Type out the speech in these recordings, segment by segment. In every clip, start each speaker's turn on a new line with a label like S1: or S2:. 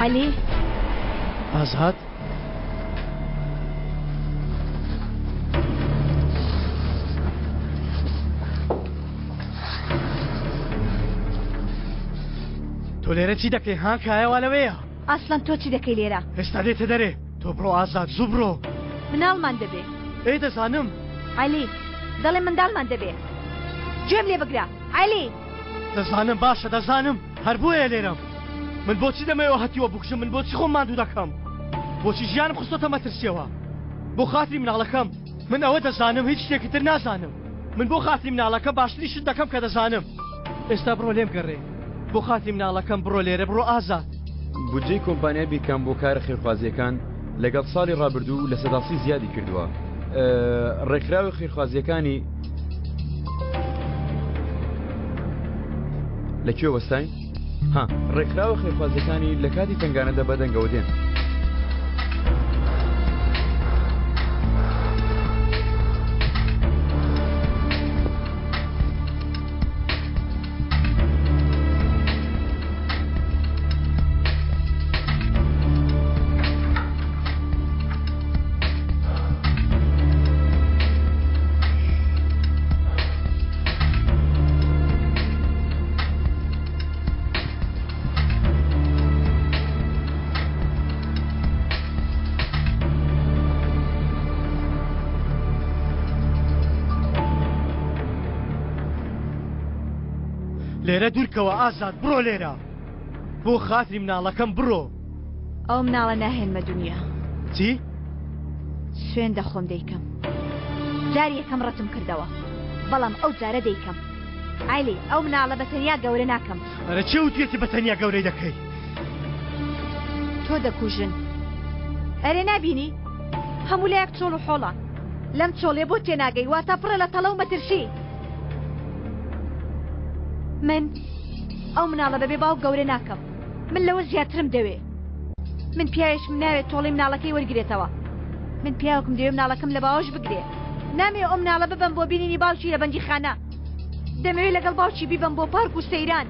S1: عەلی.
S2: ئازاد. تۆ لێرە چی دەکەی ها کایە وا لەوەیە.
S1: ئاسڵەن تۆ چی دەکەی لێرە؟
S2: ئێستا دێتە دەرێ تۆ بڕۆ ئازاد زوو بڕۆ.
S1: مناڵمان دەبێ.
S2: ئێ دەزانم.
S1: عەلی دەڵێم منداڵمان دەبێ. گوێم لێ بگرە عەلی.
S2: دەزانم باشە دەزانم هەر بۆیە لێرەم. من بۆچی دەمەوێ هەتیوە بکوژم من بۆچی خۆم ماندوو دەکەم بۆچی ژیانم خستۆتە مەترسیەوە بۆ خاتری مناڵەکەم من ئەوە دەزانم هیچ شتێکی تر نازانم من بۆ خاتری مناڵەکەم باشترین شت دەکەم کە دەزانم ئێستا بڕۆ لێم گەڕێ بۆ خاتری مناڵەکەم بڕۆ لێرە بڕۆ ئازاد.
S3: بودجەی کۆمپانیای بیرکام بۆ کارە خێرخوازییەکان لەگەڵ ساڵی ڕابردوو 30% زیادی کردووە. ڕێکخراوە خێرخوازییەکانی لە کوێ وەستاین؟ ها ڕێکخراوە خێرخوازییەکانی لە کاتی تەنگانەدا بەدەنگەوە دێن.
S2: لێرە دوورکەوە ئازاد بڕۆ لێرە بۆ خاتری مناڵەکەم بڕۆ.
S1: ئەو مناڵە ناهێنمە دونیا.
S2: چی؟
S1: سوێن دەخۆم دەیکەم. جاری یەکەم ڕەتم کردەوە بەڵام ئەو جارە دەیکەم. عەلی ئەو مناڵە بە تەنیا گەورە ناکەم.
S2: ئەرە کێ وتویەتی بە تەنیا گەورەی دەکەی؟
S1: تۆ دەکوژن. ئەرێ نابینی؟ هەموو لایەک چۆڵ و حۆڵە. لەم چۆڵیە بۆ تێناگەی واتا پڕە لە تەڵە و مەترسی. من ئەو مناڵە بەبێ باوک گەورە ناکەم. من لەوە زیاترم دەوێ. من پیاوێکم ناوێت تۆڵەی مناڵەکەی وەرگرێتەوە. من پیاوێکم دەوێ مناڵەکەم لە باوەش بگرێ. نامەوێ ئەو مناڵە ببەم بۆ بینینی باوکی لە بەندیخانە. دەمەوێ لەگەڵ باوکی بیبەم بۆ پارک و سەیران.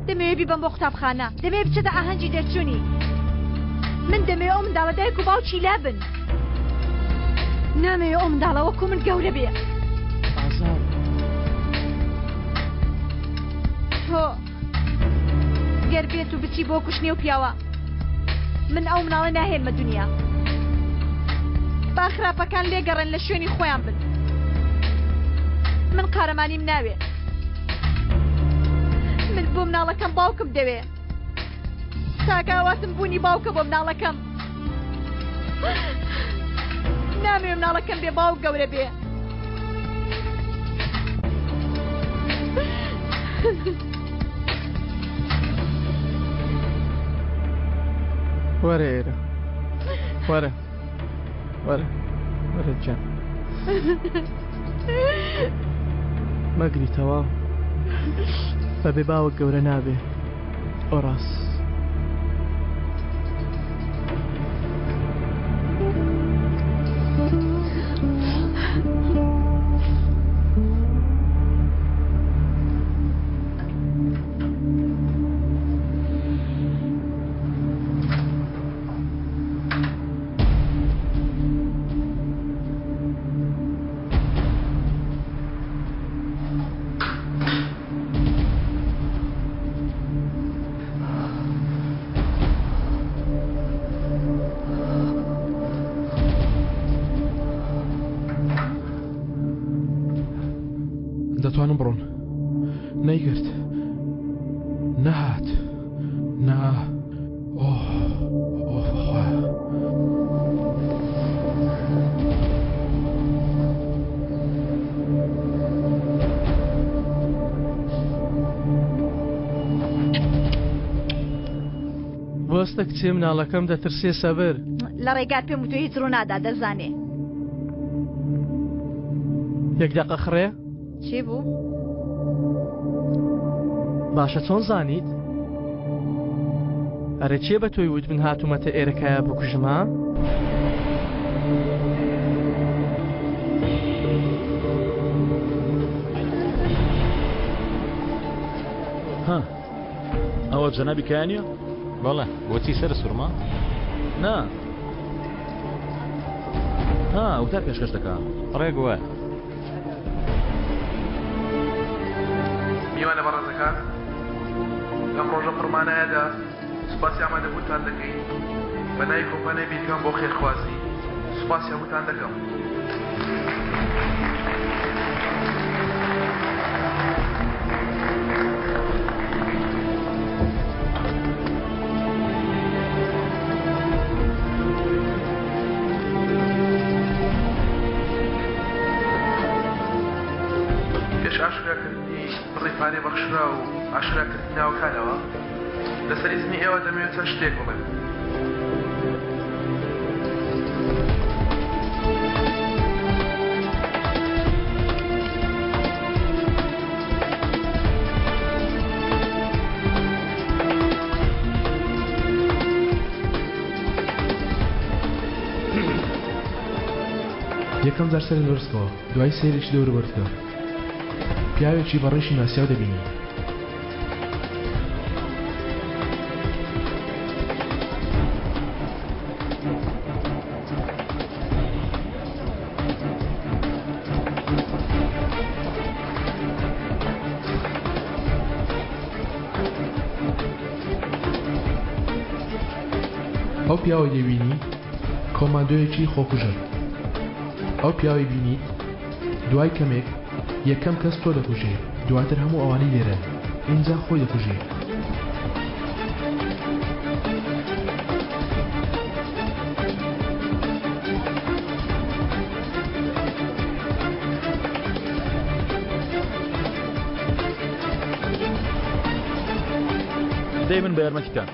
S1: دەمەوێ بیبەم بۆ قوتابخانە. دەمەوێ بچێتە ئاهەنگی دەرچوونی. من دەمەوێ ئەو منداڵە دایک و باوکی لابن. نامەوێ ئەو منداڵە وەکو من گەورە بێ.
S2: ئازاد.
S1: تۆ گەر بێت و بچی بۆ کوشتنی ئەو پیاوە من ئەو مناڵە ناهێنمە دنیا. با خراپەکان لێگەڕێن لە شوێنی خۆیان بن. من قارەمانیم ناوێ. من بۆ مناڵەکەم باوکم دەوێ. تاکە ئاواتم بوونی باوکە بۆ مناڵەکەم. نامەوێ مناڵەکەم بێ باوک گەورە بێ.
S2: وەرە ئێرە وەرە وەرە وەرە گیان مەگری تەواو بەبێ باوک گەورە نابێ ئۆراس.
S4: دەتوانم بڕۆن نەیگرت نەهات نا ئۆه ئۆه خوا.
S2: بوەستە کچێ مناڵەکەم دەترسێ سەبر.
S1: لە ڕێگا پێم وتوە هیچ ڕوونادا دەزانێ.
S2: یەک دەقە خڕێ.
S1: چی بوو؟
S2: باشە چۆن زانیت؟ ئەرێ کێ بە تۆی وت من هاتوومەتە ئێرە کایا بکوژم ها؟
S5: ها ئەوە جەنابی کایا نییە؟ بەڵێ بۆچی سەر سوڕما؟
S3: نا ها وتار پێشکەش دەکا.
S5: ڕێک وایە.
S6: میوانە بەڕێزەکان، لەم ڕۆژە پڕمانایەدا سوپاسی ئامادەبوونتان دەکەین، بە ناوی کۆمپانیای بیرکام بۆ خێرخوازی سوپاسی هەمووتان دەکەم. پێش ئاشکراکردنی بڕی پارەی بەخشراو و ئاشکراکردنی ناوەکانەوە، لەسەر ئیزنی ئێوە دەمەوێت چەند شتێک بڵێم.
S4: یەکەم جار سەرت بەرزکەوە دوای سەیرێکی دەوروبەرت بکە پیاوێکی بە ڕیشی ناسیاو دەبینی. ئەو پیاوەی دەبینی کۆماندۆیەکی خۆکوژە. ئەو پیاوەی بینیت دوای کەمێک یەکەم کەس تۆ دەکوژێ دواتر هەموو ئەوانەی لێرەن ئینجا خۆی دەکوژێ.
S3: دەی من بە یارمەتیتان.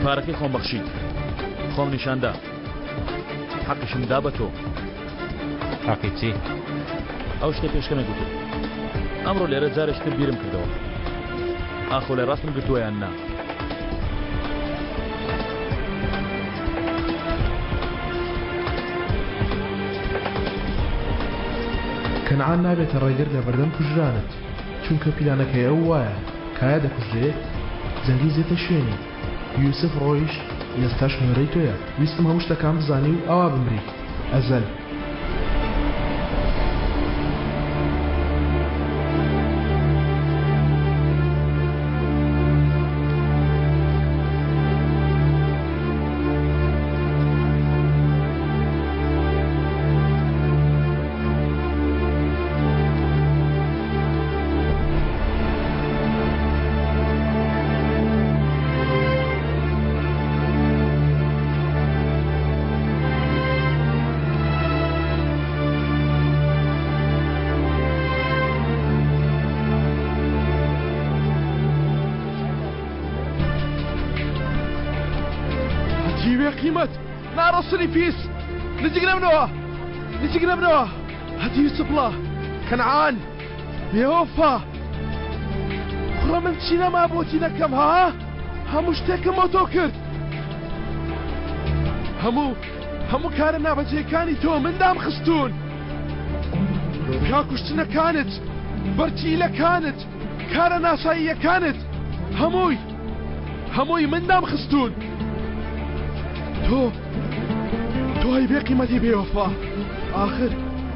S3: پارەکەی خۆم بەخشیت خۆم نیشاندا حەقیشم دا بە تۆ.
S5: حەقی چی؟
S3: ئەو شتە پێش کەمێک گوتت. ئەمڕۆ لێرە جارێکی تر بیرم کردەوە. ئاخۆ لە ڕاستم گرتووە یان نا؟
S4: کەنعان نابێتە ڕێگر لەبەردەم کوژرانت، چونکە پیلانەکەی ئەو وایە، کایا دەکوژرێ، جەنگیز دێتە شوێنی. یوسف ڕۆیشت، ئێستاش نۆرەی تۆیە. ویستم هەموو شتەکان بزانی و ئاوا بمری. ئەزەل.
S6: هەتیوێ قیمەت ناڕەسنی پیس نزیک نەبنەوە نزیک نەبنەوە هەتیوی سپڵە کەنعان بێوەفا کوڕە من چی نەما بۆتی نەکەم ها هەموو شتێکم بۆ تۆ کرد هەموو هەموو کارە نابەجێکانی تۆ من دام خستوون پیاکوشتنەکانت بەرتیلەکانت کارە ناساییەکانت هەمووی هەمووی من دام خستوون تۆ تۆ هەی بێ قیمەتی بێوەفا ئاخر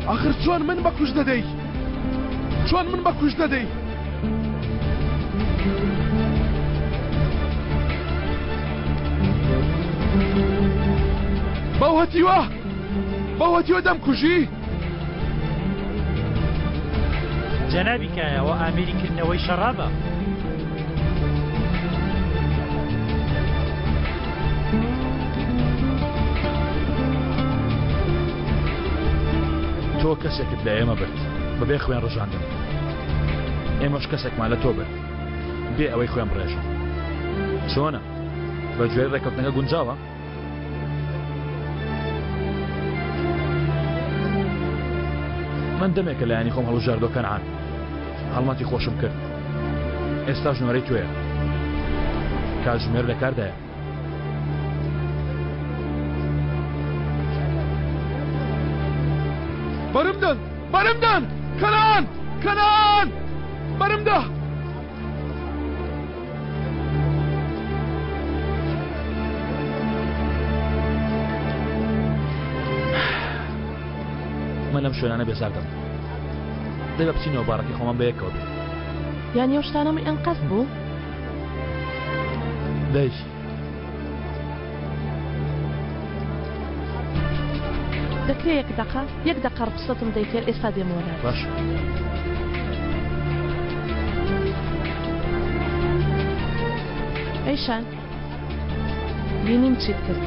S6: ئاخر چۆن من بە کوش دەدەی چۆن من بە کوش دەدەی بەو هەتیوە بەو هەتیوە دەمکوژی
S2: جەنابی کایا ئەوە ئامێری کردنەوەی شەڕابە.
S3: تۆ کەسێکت لە ئێمە برد بەبێ خوێن ڕژاندن ئێمەش کەسێکمان لە تۆ برد بێ ئەوەی خوێن بڕێژن چۆنە بە گوێرەی ڕێککەوتنەکە گونجاوە؟ من دەمێکە لایەنی خۆم هەڵبژاردووە کەنعان هەڵمەتی خۆشم کرد ئێستاش نۆرەی تۆیە کاتژمێر لە کاردایە
S6: بەرمدەن بەرمدەن کەنعان. کەنعان بەرمدە.
S3: من لەم شوێنانە بێزار دەبم دەبێ بچینەوە باڕەکەی خۆمان بەیەکەوە بێ
S7: یانی ئەو شتانەم ئەنقەست بوو؟
S3: دەی
S7: دەکرێ یەک دەقە یەک دەقە ڕوخسەتم دەیتێ ئێستا دێمەوە لات.
S3: باش.
S7: ئەیشان بینیم چیت کرد.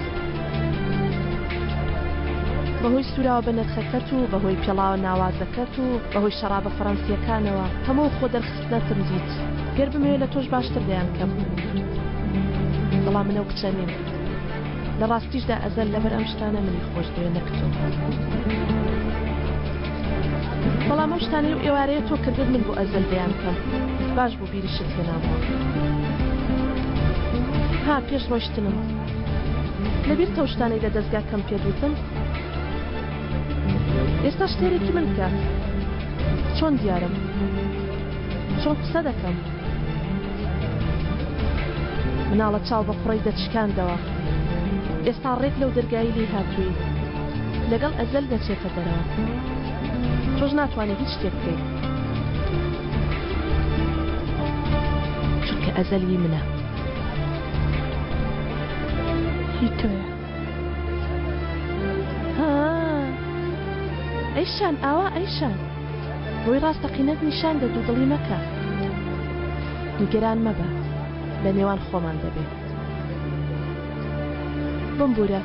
S7: بەهۆی سوراوە بە نرخەکەت و بەهۆی پێڵاوە ناوازەکەت و بەهۆی شەڕابە فەڕەنسییەکانەوە هەموو خۆ دەرخستنەتم دیت. گەر بمەوێ لە تۆش باشتر دەیانکەم. بەڵام من ئەو کچە نیم. لە ڕاستیشدا ئەزەل لەبەر ئەم شتانە منی خۆش دەوێ نەک تۆ. بەڵام ئەو شتانەی ئەو ئێوارەیە تۆ کردت من بۆ ئەزەل دەیانکەم. باش بوو بیریشت هێنامەوە. ها پێش ڕۆیشتنم. لەبیرتە ئەو شتانەی لە دەزگاکەم پێت وتم؟ ئێستا شتێرێکی من بکە. چۆن دیارم؟ چۆن قسە دەکەم؟ مناڵە چاو بە قوڕەی دەتشکاندەوە. ئێستا ڕێک لەو دەرگایەی لێی هاتووی لەگەڵ ئەزەل دەچێتە دەرەوە. تۆش ناتوانی هیچ شتێک بکەیت. چونکە ئەزەل هی منە.
S8: هی تۆیە.
S7: ها ئەیشان ئاوا ئەیشان. ڕووی ڕاستەقینەت نیشان دە دوودڵی مەکە. نیگەران مەبە. لە نێوان خۆمان دەبێ. بمبورە.